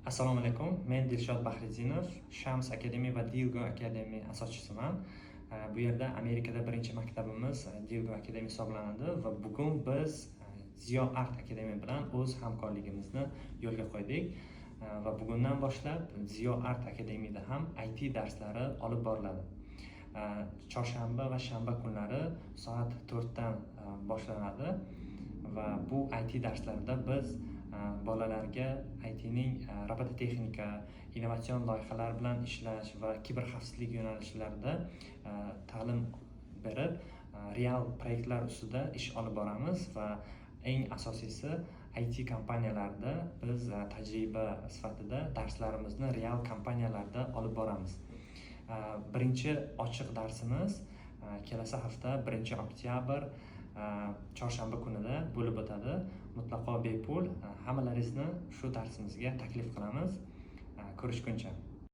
Assalomu alaykum, men Dilshod Bahriddinov, Shams Academy va Dilgo Academy asoschisiman. Bu yerda Amerikada birinchi maktabimiz Dilgo Academy hisoblanadi va bugun biz Ziyo Art Academy bilan o'z hamkorligimizni yo'lga qo'ydik. Va bugundan boshlab Ziyo Art Academyda ham IT darslari olib boriladi. Chorshanba va shanba kunlari soat 4 dan boshlanadi va bu IT darslarida biz bolalarga ITning robototexnika, innovatsion loyihalar bilan ishlash va kiberxavfsizlik yo'nalishlarida ta'lim berib, real proyektlar ustida ish olib boramiz va eng asosiysi, IT kompaniyalarda biz tajriba sifatida darslarimizni real kompaniyalarda olib boramiz. Birinchi ochiq darsimiz kelasi hafta, 1 oktyabr, chorshanba kunida bo'lib o'tadi, mutlaqo bepul. Hammalaringizni shu darsimizga taklif qilamiz. Ko'rishguncha.